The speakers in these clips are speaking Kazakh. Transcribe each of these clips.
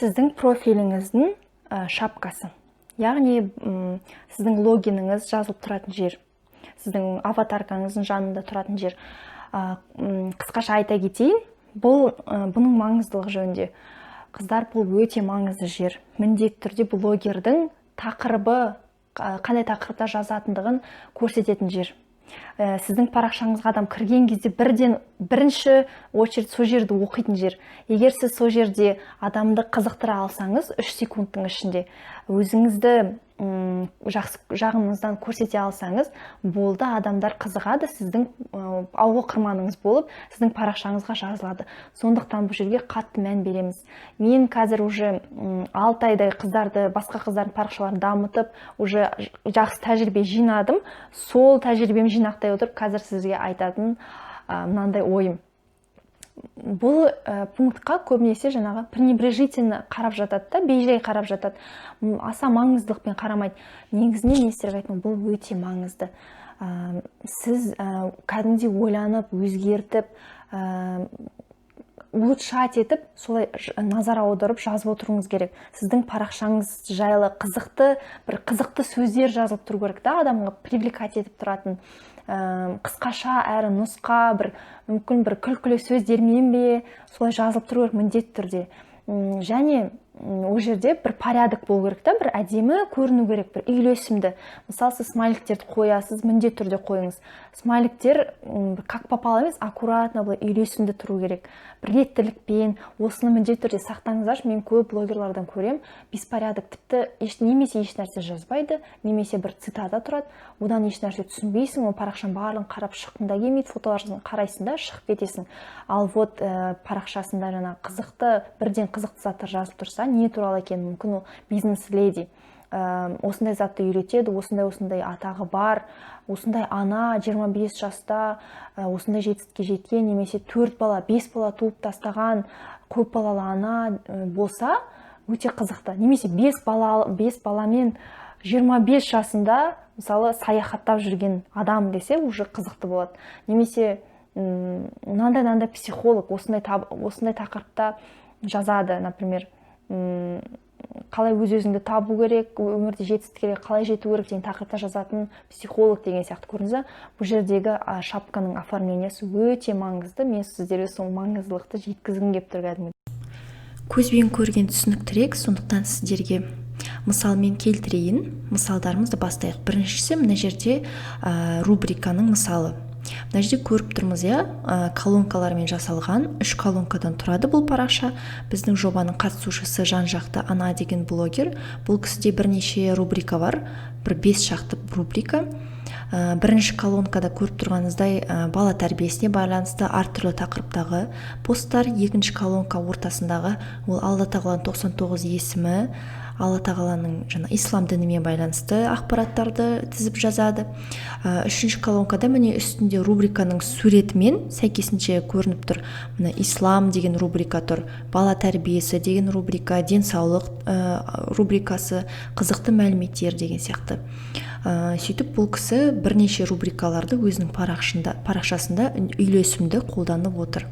Сіздің профиліңіздің шапкасы, яғни сіздің логиніңіз жазылып тұратын жер, сіздің аватаркаңыздың жанында тұратын жер. Қысқаша айта кетейін, бұның маңыздылығы жөнінде. Қыздар, бұл өте маңызды жер. Міндетті түрде блогердің тақырыбы, қандай тақырыпта жазатындығын көрсететін жер. Сіздің парақшаңызға адам кірген кезде бірден, бірінші очередь сол жерді оқитын жер. Егер сіз сол жерде адамды қызықтыра алсаңыз, 3 секундтың ішінде өзіңізді жақсы жағыңыздан көрсете алсаңыз болды, адамдар қызығады, сіздің оқырманыңыз болып, сіздің парақшаңызға жазылады. Сондықтан бұл жерге қатты мән береміз. Мен қазір уже 6 айдай қыздарды, басқа қыздардың парақшаларын дамытып, уже жақсы тәжірибе жинадым. Сол тәжірибемді жинақтай отырып, қазір сізге айтатын мынандай ойым: бұл пунктқа көбінесе жаңағы пренебрежительно қарап жатады да, бейжай қарап жатады, аса маңыздылықпен қарамайды. Негізінен мен сіздерге айтамын, бұл өте маңызды. Сіз кәдімгідей ойланып, өзгертіп, улучшать етіп, солай назар аударып жазып отыруыңыз керек. Сіздің парақшаңыз жайлы қызықты, бір қызықты сөздер жазылып тұру керек та, адамға привлекать етіп тұратын, қысқаша әрі нұсқа, бір мүмкін бір күлкілі сөздермен бе, солай жазылып тұру керек міндетті түрде. Және ол жерде бір порядок болу керек та, бір әдемі көріну керек, бір үйлесімді. Мысалы, сіз смайликтерді қоясыз, міндетті түрде қойыңыз. Смайликтер как попало емес, аккуратно, былай үйлесімді тұру керек, бір реттілікпен. Осыны міндетті түрде сақтаңыздаршы. Мен көп блогерлардан көрем беспорядок, тіпті немесе еш нәрсе жазбайды, немесе бір цитата тұрады, одан еш нәрсе түсінбейсің. Ол парақшаның барлығын қарап шыққың да келмейді, фотоларын қарайсың да, шығып кетесің. Ал вот парақшасында жаңағы қызықты, бірден қызықты заттар жазылып тұрса, не туралы екенін, мүмкін, ол бизнес леди, осындай затты үйретеді, осындай осындай атағы бар, осындай ана, 25 жаста осындай жетістікке жеткен немесе төрт бала, бес бала туып тастаған көп балалы ана болса, өте қызықты. Немесе бес бала, бес баламен 25 жасында, мысалы, саяхаттап жүрген адам десе, уже қызықты болады. Немесе мынандай мынандай психолог осындай тақырыпта жазады, например, қалай өз өзіңді табу керек, өмірде жетістікке қалай жету керек деген тақырыпта жазатын психолог деген сияқты. Көрдіңіз ба, бұл жердегі шапканың оформлениесі өте маңызды. Мен сіздерге сол маңыздылықты жеткізгім келіп тұр кәдімгі. Көзбен көрген түсініктірек, сондықтан сіздерге мысалмен келтірейін. Мысалдарымызды бастайық. Біріншісі, мына жерде рубриканың мысалы. Мына жерде көріп тұрмыз, иә, колонкалармен жасалған, үш колонкадан тұрады бұл парақша. Біздің жобаның қатысушысы Жан жақты ана деген блогер. Бұл кісіде бірнеше рубрика бар, бір бес шақты рубрика. Бірінші колонкада көріп тұрғаныңыздай, бала тәрбиесіне байланысты әртүрлі тақырыптағы посттар. Екінші колонка, ортасындағы, ол Алла тағаланың 99 есімі, Алла тағаланың жаңа ислам дінімен байланысты ақпараттарды тізіп жазады. Үшінші колонкада, міне, үстінде рубриканың суретімен сәйкесінше көрініп тұр. Міне, ислам деген рубрика тұр, бала тәрбиесі деген рубрика, денсаулық рубрикасы, қызықты мәліметтер деген сияқты. Сөйтіп бұл кісі бірнеше рубрикаларды өзінің парақшасында үйлесімді қолданып отыр.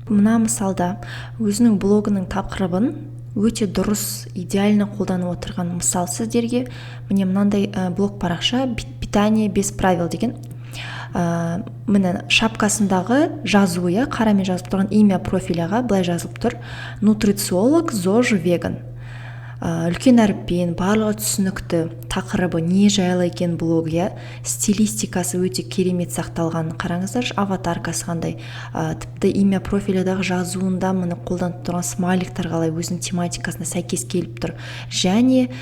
Мына мысалда өзінің блогының тақырыбын өте дұрыс, идеально қолданып отырған мысал сіздерге. Міне, мынандай блог парақша, «Питание без правил» деген. Міне, шапкасындағы жазуы, иә, қарамен жазылып тұрған имя профиляға былай жазылып тұр: нутрициолог, ЗОЖ, веган. Үлкен әріппен, барлығы түсінікті, тақырыбы не жайлы екен блог, иә. Стилистикасы өте керемет сақталған. Қараңыздаршы, аватаркасы қандай, тіпті имя профилядағы жазуында, міне, қолданып тұрған смайликтар қалай өзінің тематикасына сәйкес келіп тұр. Және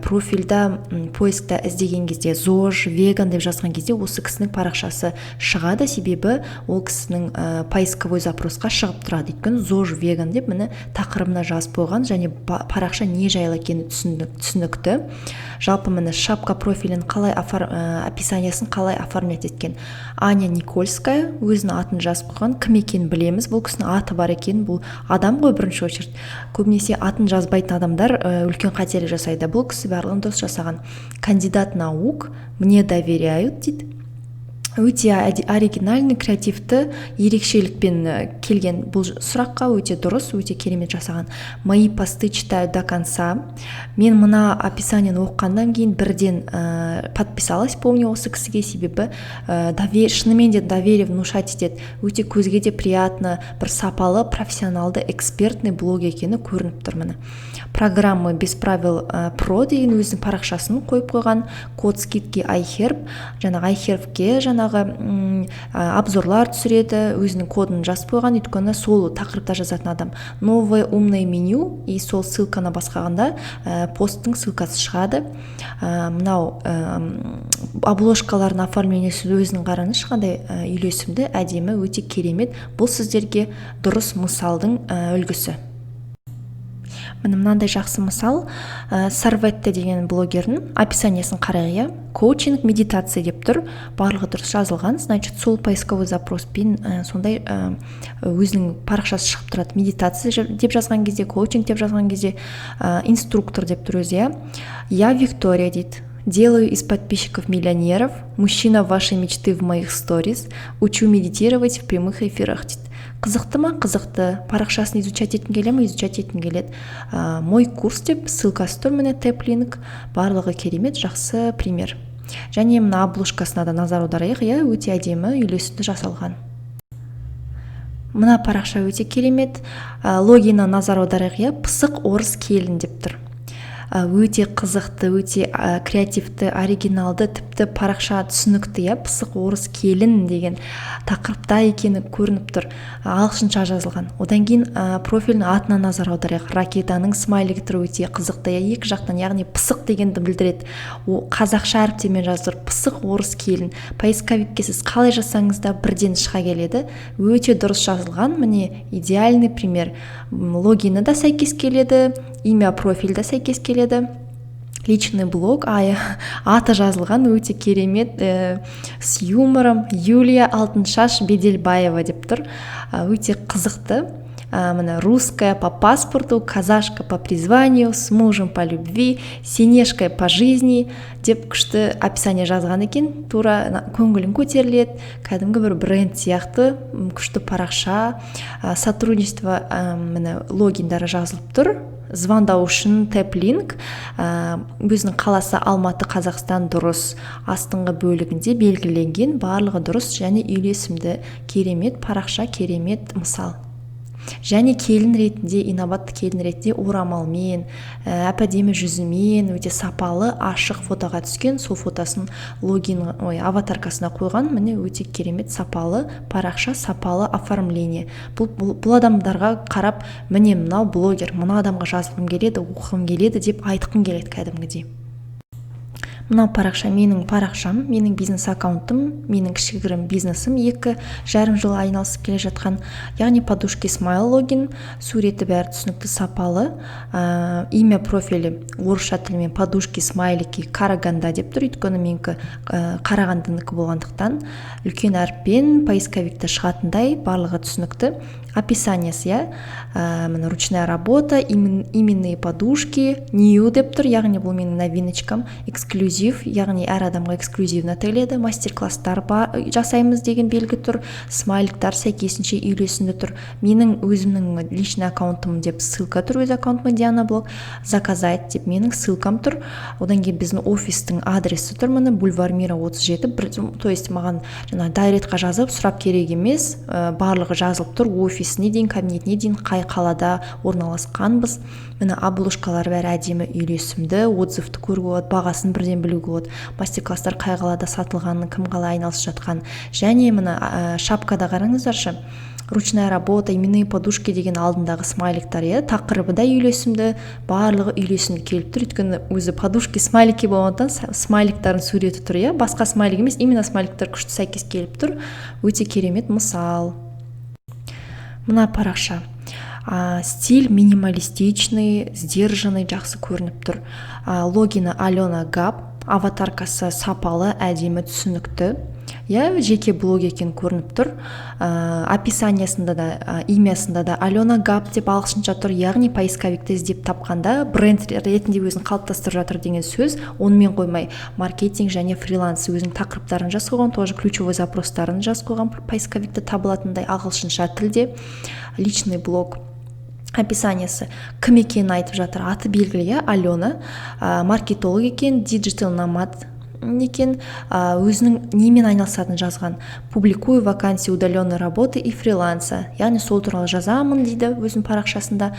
профильда поискта іздеген кезде, ЗОЖ, веган деп жазған кезде осы кісінің парақшасы шығады, себебі ол кісінің поисковой запросқа шығып тұрады, өйткені ЗОЖ, веган деп, міне, тақырыбына жазып қойған және парақша не жайлы екені түсінікті. Жалпы, міне, шапка профилін қалай описаниясын қалай оформлять еткен. Аня Никольская, өзінің атын жазып қойған. Кім екенін білеміз, бұл кісінің аты бар екен, бұл адам ғой бірінші очередь. Көбінесе атын жазбайтын адамдар үлкен қателік жасайды. Бұл кісі барлығын дұрыс жасаған. Кандидат наук, мне доверяют дейді. Өте оригинальный, креативті ерекшелікпен келген бұл сұраққа. Өте дұрыс, өте керемет жасаған. «Мои посты читаю до конца». Мен мына описаниені оқығаннан кейін бірден подписалась, помню, осы кісіге, себебі шынымен де доверие внушать етеді, өте көзге де приятно, бір сапалы, профессионалды, экспертный блог екені көрініп тұр. Міне, «Программы без правил про» деген өзінің парақшасын қойып қойған. Код скидки iHerb, жаңағы iHerbке жаңағы обзорлар түсіреді, өзінің кодын жазып қойған, өйткені сол тақырыпта жазатын адам. «Новое умное меню», и сол ссылканы басқағанда посттың ссылкасы шығады. Мынау обложкалардың оформлениесі, өзінің, қараңызшы, қандай үйлесімді, әдемі, өте керемет. Бұл сіздерге дұрыс мысалдың үлгісі. Міне, мынандай жақсы мысал, Сарветте деген блогердің описаниесін қарайық, иә. «Коучинг, медитация» деп тұр, барлығы дұрыс жазылған. Значит, сол поисковый запроспен сондай өзінің парақшасы шығып тұрады. Медитация деп жазған кезде, коучинг деп жазған кезде, инструктор деп тұр өзі, иә. «Я Виктория», – дейді, «делаю из подписчиков миллионеров, мужчина вашей мечты в моих сторис, учу медитировать в прямых эфирах», – дейді. Қызықты ма? Қызықты. Парақшасын изучать еткің келе ма? Изучать еткім келеді. «Мой курс» деп ссылкасы тұр, міне, тэп-линк. Барлығы керемет, жақсы пример. Және мына обложкасына да назар аударайық, иә, өте әдемі, үйлесімді жасалған. Мына парақша өте керемет. Логинына назар аударайық, иә, «Пысық орыс келін» деп тұр. Өте қызықты, өте креативті, оригиналды, тіпті парақша түсінікті, иә. «Пысық орыс келін» деген тақырыпта екені көрініп тұр, ағылшынша жазылған. Одан кейін профильдің атына назар аударайық. Ракетаның смайлигі тұр, өте қызықты, иә, екі жақтан, яғни пысық дегенді білдіреді. О, қазақша әріптермен жазып тұр, «Пысық орыс келін». Поисковикке сіз қалай жазсаңыз да, бірден шыға келеді. Өте дұрыс жазылған, міне, идеальный пример. Логині да сәйкес келеді, имя профиль да сәйкес келеді. Личный блог, аты жазылған, өте керемет, с юмором, Юлия Алтыншаш Беделбаева деп тұр. Өте қызықты. Міне, «Русская по паспорту, казашка по призванию, с мужем по любви, сенешкой по жизни» деп күшті описание жазған екен. Тура көңілің көтеріледі, кәдімгі бір бренд сияқты, күшті парақша. Сотрудничество, міне, логиндары жазылып тұр, звондау үшін тэп-линк, өзінің қаласы Алматы, Қазақстан, дұрыс, астыңғы бөлігінде белгіленген. Барлығы дұрыс және үйлесімді. Керемет парақша, керемет мысал. Және келін ретінде, инабатты келін ретінде, орамалмен, әп әдемі жүзімен, өте сапалы ашық фотоға түскен, сол фотосын логин, ой, аватаркасына қойған. Міне, өте керемет, сапалы парақша, сапалы оформление. Бұл адамдарға қарап, міне, мынау блогер, мына адамға жазғым келеді, оқығым келеді деп айтқым келеді кәдімгідей. Мынау парақша менің парақшам, менің бизнес аккаунтым, менің кішігірім бизнесім, 2,5 жыл айналысып келе жатқан. Яғни «Подушки смайл» логин, суреті, бәрі түсінікті, сапалы. Имя профилі орысша тілмен «Подушки смайлики Караганда» деп тұр, өйткені менікі Қарағандынікі болғандықтан, үлкен әріппен поисковикте шығатындай, барлығы түсінікті. Описаниесі, иә, міне, «Ручная работа, именные подушки, new» деп тұр, яғни бұл менің новиночкам, эксклюзив, яғни әр адамға эксклюзивно тігіледі, мастер класстар жасаймыз деген белгі тұр, смайликтар сәйкесінше үйлесімді тұр. Менің өзімнің личный аккаунтым деп ссылка тұр, өз аккаунтыма, Диана Блог, «Заказать» деп менің ссылкам тұр. Одан кейін біздің офистің адресі тұр, міне, бульвар Мира 37. То есть маған жаңағы директқа жазып сұрап керек емес, барлығы жазылып тұр, офисіне дейін, кабинетіне дейін, қай қалада орналасқанбыз. Міне, обложкалар бәрі әдемі, үйлесімді, отзывты көруге болады, бағасын бірден білуге болады, мастер класстар қай қалада сатылғанын, кім қалай айналысып жатқанын. Және мына шапкада қараңыздаршы, «Ручная работа, именные подушки» деген алдындағы смайликтар, иә, тақырыбы да үйлесімді, барлығы үйлесімді келіп тұр, өйткені өзі «Подушки смайлики» болғандықтан, смайликтардың суреті тұр, иә, басқа смайлик емес, именно смайликтар күшті сәйкес келіп тұр. Өте керемет мысал. Мына парақша, стиль минималистичный, сдержанный, жақсы көрініп тұр. Логині Алена Гап, аватаркасы сапалы, әдемі, түсінікті. Иә, жеке блог екен, көрініп тұр. Описаниясында да, имясында да Алена Гап деп ағылшынша тұр, яғни поисковикті іздеп тапқанда бренд ретінде өзін қалыптастырып жатыр деген сөз. Онымен қоймай, маркетинг және фриланс, өзінің тақырыптарын жазып қойған, тоже ключевой запростарын жазып қойған, поисковикте табылатындай ағылшынша тілде. Личный блог, описаниясы кім екенін айтып жатыр, аты белгілі, иә, Алена, маркетолог екен, digital nomad екен. Өзінің немен айналысатынын жазған: «Публикую вакансии удаленной работы и фриланса», яғни сол туралы жазамын дейді өзінің парақшасында.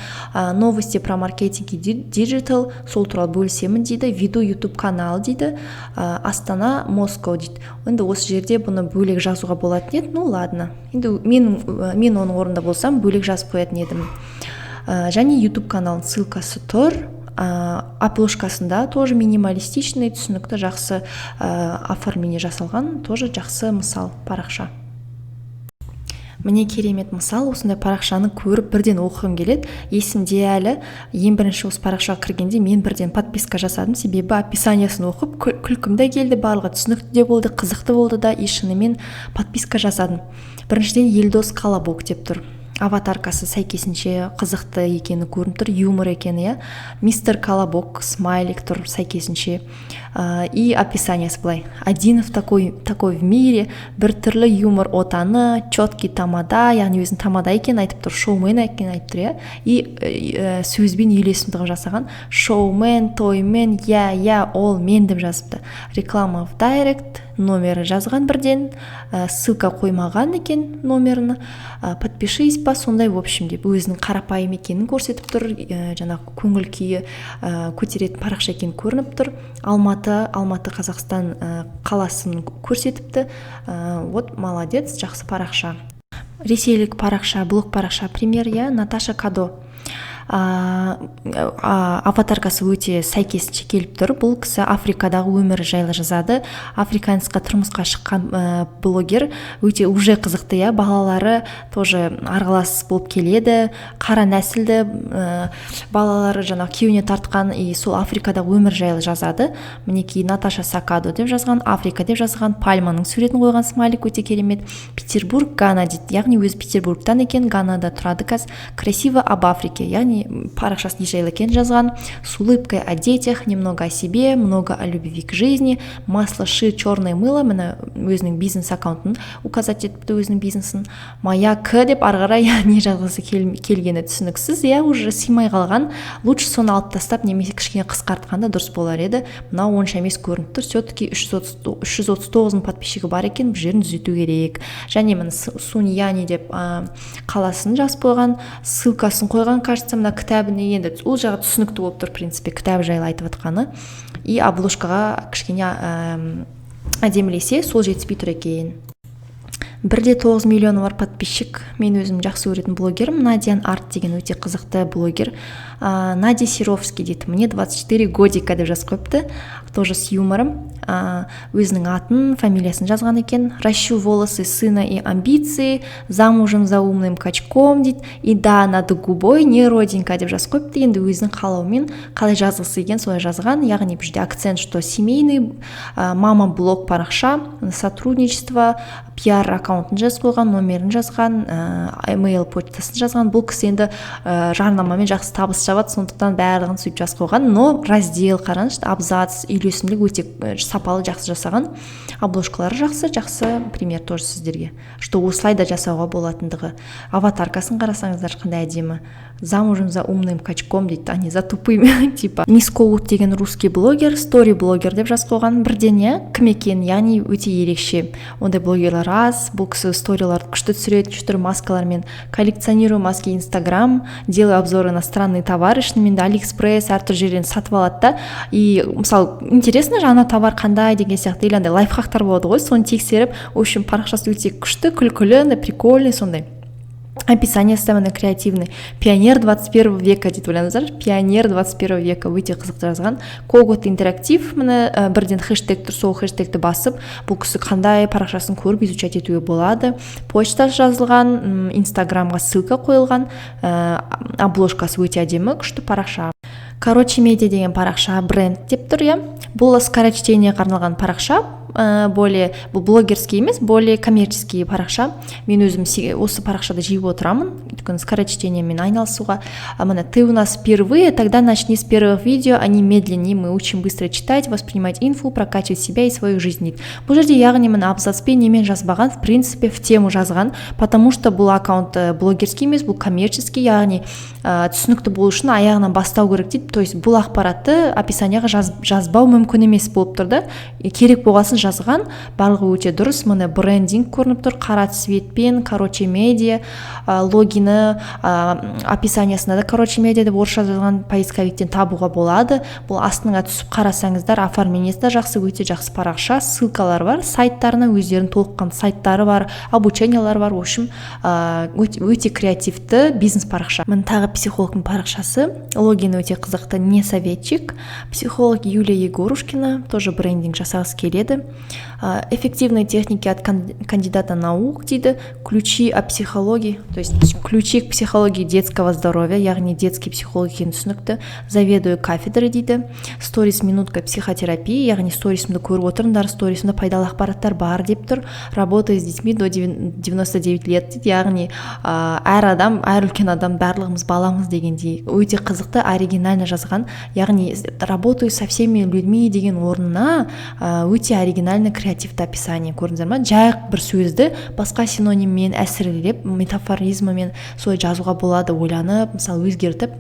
«Новости про маркетинг и digital», сол туралы бөлісемін дейді. «Веду YouTube канал» дейді. «Астана, Москва» дейді. Енді осы жерде бұны бөлек жазуға болатын еді, ну ладно, енді мен оның орнында болсам, бөлек жазып қоятын едім. Және YouTube каналының ссылкасы тұр. Обложкасында тоже минималистичный, түсінікті, жақсы оформление жасалған. Тоже жақсы мысал парақша. Міне, керемет мысал. Осындай парақшаны көріп, бірден оқығым келеді. Есімде әлі, ең бірінші осы парақшаға кіргенде мен бірден подписка жасадым, себебі описаниясын оқып, күлкім де келді, барлығы түсінікті де болды, қызықты болды да, и шынымен подписка жасадым. Біріншіден, Елдос Колобок деп тұр, аватаркасы сәйкесінше қызықты екені көрініп тұр, юмор екені, иә, мистер Колобок, смайлик тұр сәйкесінше. И описаниясы былай: «Один в такой в мире», бір түрлі юмор отаны, четкий тамада, яғни өзінің тамада екенін айтып тұр, шоумен екенін айтып тұр, иә, и сөзбен үйлесімді қылып жасаған: «Шоумен, тоймен, иә, иә, ол мен» деп жазыпты. Реклама в директ, номері жазған бірден, ссылка қоймаған екен номерін, подпишись па, сондай, в общем, деп өзінің қарапайым екенін көрсетіп тұр. Жаңағы көңіл күйі көтеретін парақша екені көрініп тұр. Алматы, Алматы, Қазақстан қаласын көрсетіпті. Вот молодец, жақсы парақша. Ресейлік парақша, блог парақша, пример, иә, Наташа Кадо. Аватаркасы өте сәйкесінше келіп тұр. Бұл кісі Африкадағы өмірі жайлы жазады, африканецқа тұрмысқа шыққан блогер. Өте уже қызықты, иә, балалары тоже аралас болып келеді, қара нәсілді балалары, жаңағы күйеуіне тартқан, и сол Африкадағы өмір жайлы жазады. Мінекей, Наташа Сакадо деп жазған, Африка деп жазған, пальманың суретін қойған, смайлик өте керемет. «Петербург, Гана» дейді, яғни өзі Петербургтан екен, Ганада тұрады қазір. «Красиво об Африке», яғни парақшасы не жайлы екенін жазған. «С улыбкой о детях, немного о себе, много о любви к жизни, масло ши, черное мыло». Міне, өзінің бизнес аккаунтын указать етіпті, өзінің бизнесін. «Моя к» деп ары қарай не жазғысы келгені түсініксіз, иә, уже сыймай қалған. Лучше соны алып тастап немесе кішкене қысқартқанда дұрыс болар еді. Мынау онша емес көрініп тұр. Все таки 339 мың подписчигі бар екен, бұл жерін түзету керек. Және міне, Суньяни деп қаласын жазып қойған, ссылкасын қойған, кажется, мына кітабіне. Енді ол жағы түсінікті болып тұр, в принципе, кітап жайлы айтып жатқаны. И обложкаға кішкене әдемілесе, сол жетіспей тұр екен. 1,9 миллионы бар подписчик. Мен өзім жақсы көретін блогерім Надян Арт деген өте қызықты блогер. Надя Серовский дейді. «Мне 24 годика» деп жазып қойыпты, тоже с юмором. Өзінің атын, фамилиясын жазған екен. «Ращу волосы сына и амбиции, замужем за умным качком» дейді. «И да, над губой не родинка» деп жазып қойыпты. Енді өзінің қалауымен қалай жазғысы келген, солай жазған. Яғни бұл жерде акцент, что семейный, мама блог парақша, сотрудничество, пиар аккаунтын жазып қойған, номерін жазған, email почтасын жазған. Бұл кісі енді жарнамамен жақсы табыс табады, сондықтан барлығын сөйтіп жазып қойған. Но раздел қараңызшы, абзац, үйлесімділік өте сапалы, жақсы жасаған, обложкалары жақсы. Жақсы пример тоже сіздерге, что осылай да жасауға болатындығы. Аватаркасын қарасаңыздар, қандай әдемі. «Замужем за умным качком» дейді, а не за тупым типа. Мисс Коут деген русский блогер, стори блогер деп жазып қойған бірден, иә, кім екенін, яғни өте ерекше, ондай блогерлар аз. Бұл кісі сториларды күшті түсіреді, неше түрлі маскалармен. «Коллекционирую маски Инстаграм, делаю обзоры на странные товары». Шынымен де, Алиэкспресс, әртүрлі жерден сатып алады да, и мысалы, интересно же, ана товар қандай деген сияқты, или андай лайфхактар болады ғой, соны тексеріп. В общем, парақшасы өте күшті, күлкілі, андай прикольный сондай. Описаниесі да міне креативный. «Пионер 21 века» дейді, ойлаңыздаршы, пионер 21 века, өте қызықты жазған. Когот интерактив, міне, бірден хэштег тұр, сол хэштегті басып, бұл кісі қандай, парақшасын көріп, изучать етуге болады. Почтасы жазылған, Инстаграмға ссылка қойылған. Обложкасы өте әдемі, күшті парақша. Короче медиа деген парақша, бренд деп тұр, иә, бұл скорочтениеға арналған парақша. Более бұл блогерский емес, более коммерческий парақша. Мен өзім осы парақшада жиі отырамын, өйткені скорочтениемен айналысуға. Міне: «Ты у нас впервые? Тогда начни с первых видео, они медленнее. Мы учим быстро читать, воспринимать инфу, прокачивать себя и свою жизнь», — дейді. Бұл жерде, яғни, міне, абзацпен, немен жазбаған, в принципе, в тему жазған, потому что бұл аккаунт блогерский емес, бұл коммерческий, яғни түсінікті болу үшін аяғынан бастау керек дейді. То есть бұл ақпаратты описанияға жазбау мүмкін емес болып тұр да. Керек болғасын жазған, барлығы өте дұрыс. Міне, брендинг көрініп тұр, қара цветпен, «Короче медиа», логині, описаниясында да «Короче медиа» деп орысша жазған, поисковиктен табуға болады. Бұл астына түсіп қарасаңыздар, оформлениесі да жақсы, өте жақсы парақша. Ссылкалар бар сайттарына, өздерінің толыққанды сайттары бар, обучениялар бар. В общем, өте, өте креативті бизнес парақша. Міне, тағы психологтың парақшасы, логині өте қызықты, «Не советчик», психолог Юлия Егорушкина, тоже брендинг жасағысы келеді. «Эффективные техники от кандидата наук», — дейді. «Ключи о психологии», то есть «Ключи к психологии детского здоровья», яғни детский психолог екені түсінікті. «Заведую кафедрой», — дейді. «Сторис минутка психотерапии», яғни сторисімді көріп отырыңдар, сторисімде пайдалы ақпараттар бар деп тұр. «Работаю с детьми до 99 лет», — дейді, яғни әр адам, әр үлкен адам, барлығымыз баламыз дегендей. Өте қызықты, оригинально жазған, яғни «работаю со всеми людьми» деген орнына өте оригинально, креативті описание. Көрдіңіздер ма, жай бір сөзді басқа синониммен әсірелеп, метафоризммен солай жазуға болады, ойланып, мысалы, өзгертіп.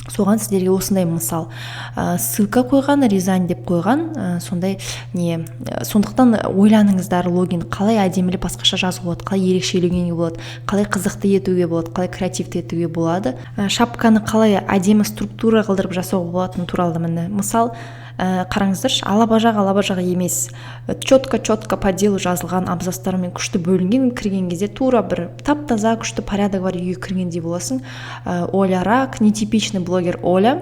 Соған сіздерге осындай мысал. Ссылка қойған, Рязань деп қойған, сондай не. Сондықтан ойланыңыздар, логин қалай әдемілеп басқаша жазуға болады, қалай ерекшеленуге болады, қалай қызықты етуге болады, қалай креативті етуге болады, шапканы қалай әдемі структура қылдырып жасауға болатыны туралы. Міне, мысал, қараңыздаршы, алабажақ алабажақ емес, четко, четко, по делу жазылған, абзацтармен күшті бөлінген. Кірген кезде тура бір тап таза, күшті порядок бар үйге кіргендей боласың. Оля Рак, нетипичный блогер Оля,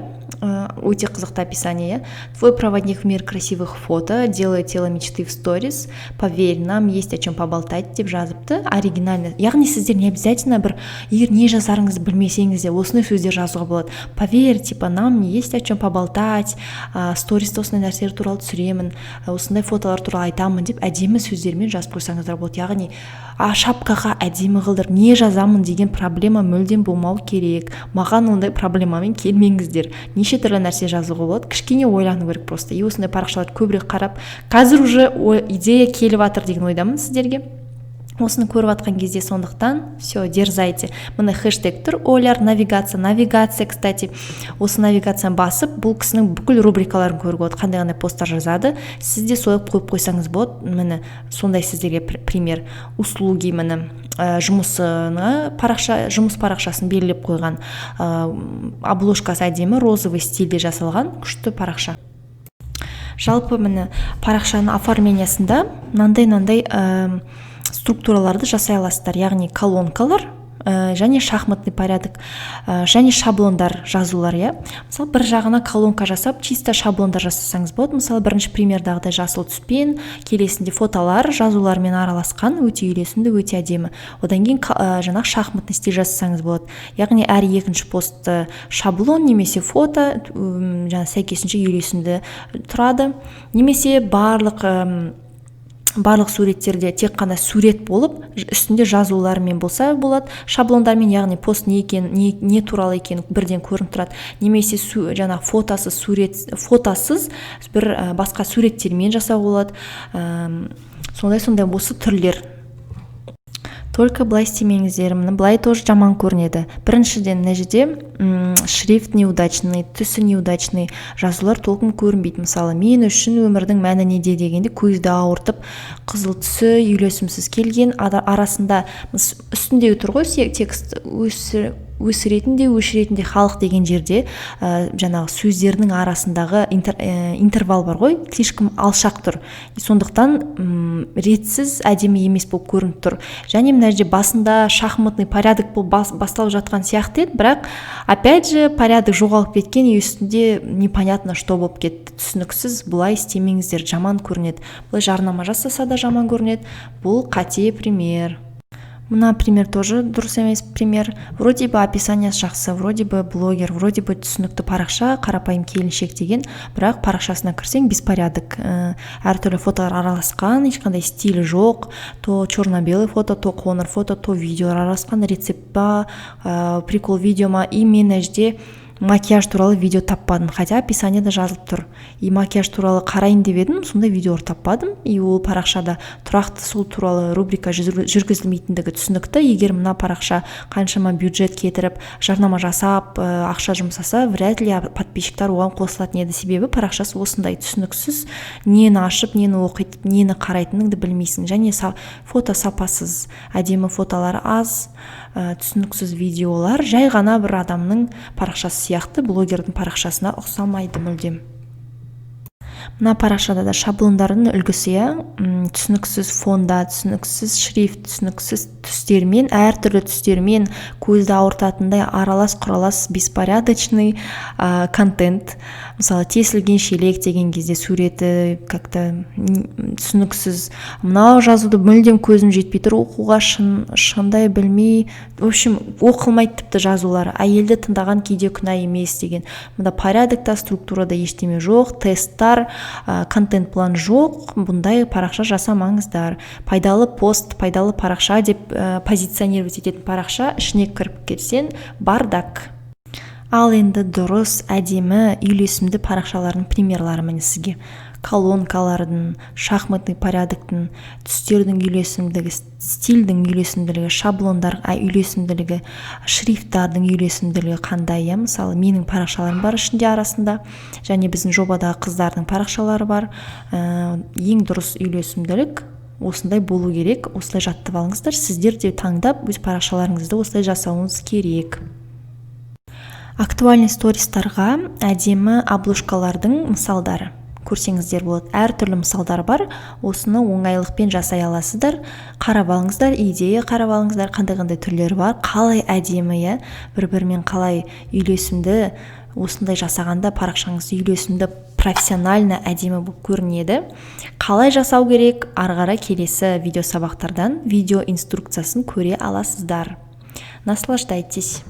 өте қызықты описание, иә: «Твой проводник в мир красивых фото, делает тело мечты в сторис, поверь, нам есть о чем поболтать», — деп жазыпты. Оригинально, яғни сіздер не обязательно бір, егер не жазарыңызды білмесеңіз де, осындай сөздер жазуға болады: «Поверь, типа, нам есть о чем поболтать, стористе осындай нәрселер туралы түсіремін, осындай фотолар туралы айтамын» деп әдемі сөздермен жазып қойсаңыздар болады. Яғни шапкаға әдемі қылдырып не жазамын деген проблема мүлдем болмау керек. Маған ондай проблемамен келмеңіздер, неше түрлі нәрсе жазуға болады, кішкене ойлану керек просто. И осындай парақшаларды көбірек қарап, қазір уже идея келіп жатыр деген ойдамын сіздерге осыны көріп жатқан кезде. Сондықтан все, дерзайте. Міне, хэштег тұр, Оляр. Навигация, навигация, кстати, осы навигацияны басып, бұл кісінің бүкіл рубрикаларын көруге болады, қандай қандай посттар жазады. Сіз де солай қойып қойсаңыз болады. Міне, сондай сіздерге пример. Услуги, міне, жұмысына парақша, жұмыс парақшасын белгілеп қойған. Обложкасы әдемі, розовый стильде жасалған, күшті парақша. Жалпы, міне, парақшаның оформлениясында мынандай мынандай структураларды жасай аласыздар, яғни колонкалар және шахматный порядок, және шаблондар, жазулар, иә. Мысалы, бір жағына колонка жасап, чисто шаблондар жасасаңыз болады. Мысалы, бірінші примердағыдай жасыл түспен, келесінде фотолар жазулармен араласқан, өте үйлесімді, өте әдемі. Одан кейін жаңағы шахматный стиль жасасаңыз болады, яғни әр екінші постты шаблон немесе фото, жаңа сәйкесінше үйлесімді тұрады. Немесе барлық суреттерде тек қана сурет болып, үстінде жазулармен болса болады, шаблондармен, яғни пост не екен, не туралы екені бірден көрініп тұрады. Немесе жаңағы фотосыз сурет, фотосыз бір басқа суреттермен жасауға болады. Сондай осы түрлер. Только былай істемеңіздер, міне, былай тоже жаман көрінеді. Біріншіден, мына жерде шрифт неудачный, түсі неудачный, жазулар толқын көрінбейді. Мысалы, «Мен үшін өмірдің мәні неде» дегенде көзді ауыртып, қызыл түсі үйлесімсіз келген, арасында үстіндегі тұр ғой текст, «Өсіретін де, өшіретін де халық» деген жерде жаңағы сөздердің арасындағы интервал бар ғой, слишком алшақ тұр. Сондықтан ретсіз, әдемі емес болып көрініп тұр. Және мына жерде басында шахматный порядок болып басталып жатқан сияқты еді, бірақ опять же порядок жоғалып кеткен и үстінде непонятно что болып кетті, түсініксіз. Бұлай істемеңіздер, жаман көрінеді. Былай жарнама жасаса да жаман көрінеді. Бұл қате пример. Мына пример тоже дұрыс емес пример. Вроде бы описаниясы жақсы, вроде бы блогер, вроде бы түсінікті парақша, «Қарапайым келіншек» деген, бірақ парақшасына кірсең, беспорядок, әртүрлі фотолар араласқан, ешқандай стиль жоқ: то черно белый фото, то қоңыр фото, то видеолар араласқан, рецепт па, прикол видео ма. И мен мына жерде макияж туралы видео таппадым, хотя описаниеда жазылып тұр. И макияж туралы қарайын деп едім, сондай видеолар таппадым. И ол парақшада тұрақты сол туралы рубрика жүргізілмейтіндігі түсінікті. Егер мына парақша қаншама бюджет кетіріп, жарнама жасап, ақша жұмсаса, вряд ли подписчиктар оған қосылатын еді, себебі парақшасы осындай түсініксіз: нені ашып, нені оқиды, нені қарайтыныңды білмейсің. Және фото сапасыз, әдемі фотолар аз, түсініксіз видеолар, жай ғана бір адамның парақшасы сияқты, блогердің парақшасына ұқсамайды мүлдем. Мына парақшада да шаблондардың үлгісі, иә, түсініксіз фонда, түсініксіз шрифт, түсініксіз түстермен, әртүрлі түстермен, көзді ауыртатындай аралас құралас беспорядочный контент. Мысалы, «Тесілген шелек» деген кезде суреті как то түсініксіз. Мынау жазуды мүлдем көзім жетпей тұр оқуға, шын шындай білмей, в общем, оқылмайды тіпті жазулары. «Әйелді тыңдаған кейде күнә емес» деген. Мында порядокта, структурада ештеме жоқ, тесттар, контент план жоқ. Бұндай парақша жасамаңыздар. Пайдалы пост, пайдалы парақша деп позиционировать ететін парақша, ішіне кіріп кетсең, бардак. Ал енді дұрыс, әдемі, үйлесімді парақшалардың примерлары міне сізге: колонкалардың, шахматный порядоктың, түстердің үйлесімділігі, стильдің үйлесімділігі, шаблондар үйлесімділігі, шрифттардың үйлесімділігі қандай, иә. Мысалы, менің парақшаларым бар ішінде, арасында, және біздің жобадағы қыздардың парақшалары бар. Ең дұрыс үйлесімділік осындай болу керек. Осылай жаттып алыңыздар, сіздер де таңдап, өз парақшаларыңызды осылай жасауыңыз керек. Актуальный стористарға әдемі обложкалардың мысалдары көрсеңіздер болады. Әртүрлі мысалдар бар, осыны оңайлықпен жасай аласыздар. Қарап алыңыздар, идея қарап алыңыздар, қандай қандай түрлері бар, қалай әдемі, иә, бір бірімен қалай үйлесімді. Осындай жасағанда парақшаңыз үйлесімді, профессионально, әдемі болып көрінеді. Қалай жасау керек, ары қарай келесі видео сабақтардан видео инструкциясын көре аласыздар. Наслаждайтесь!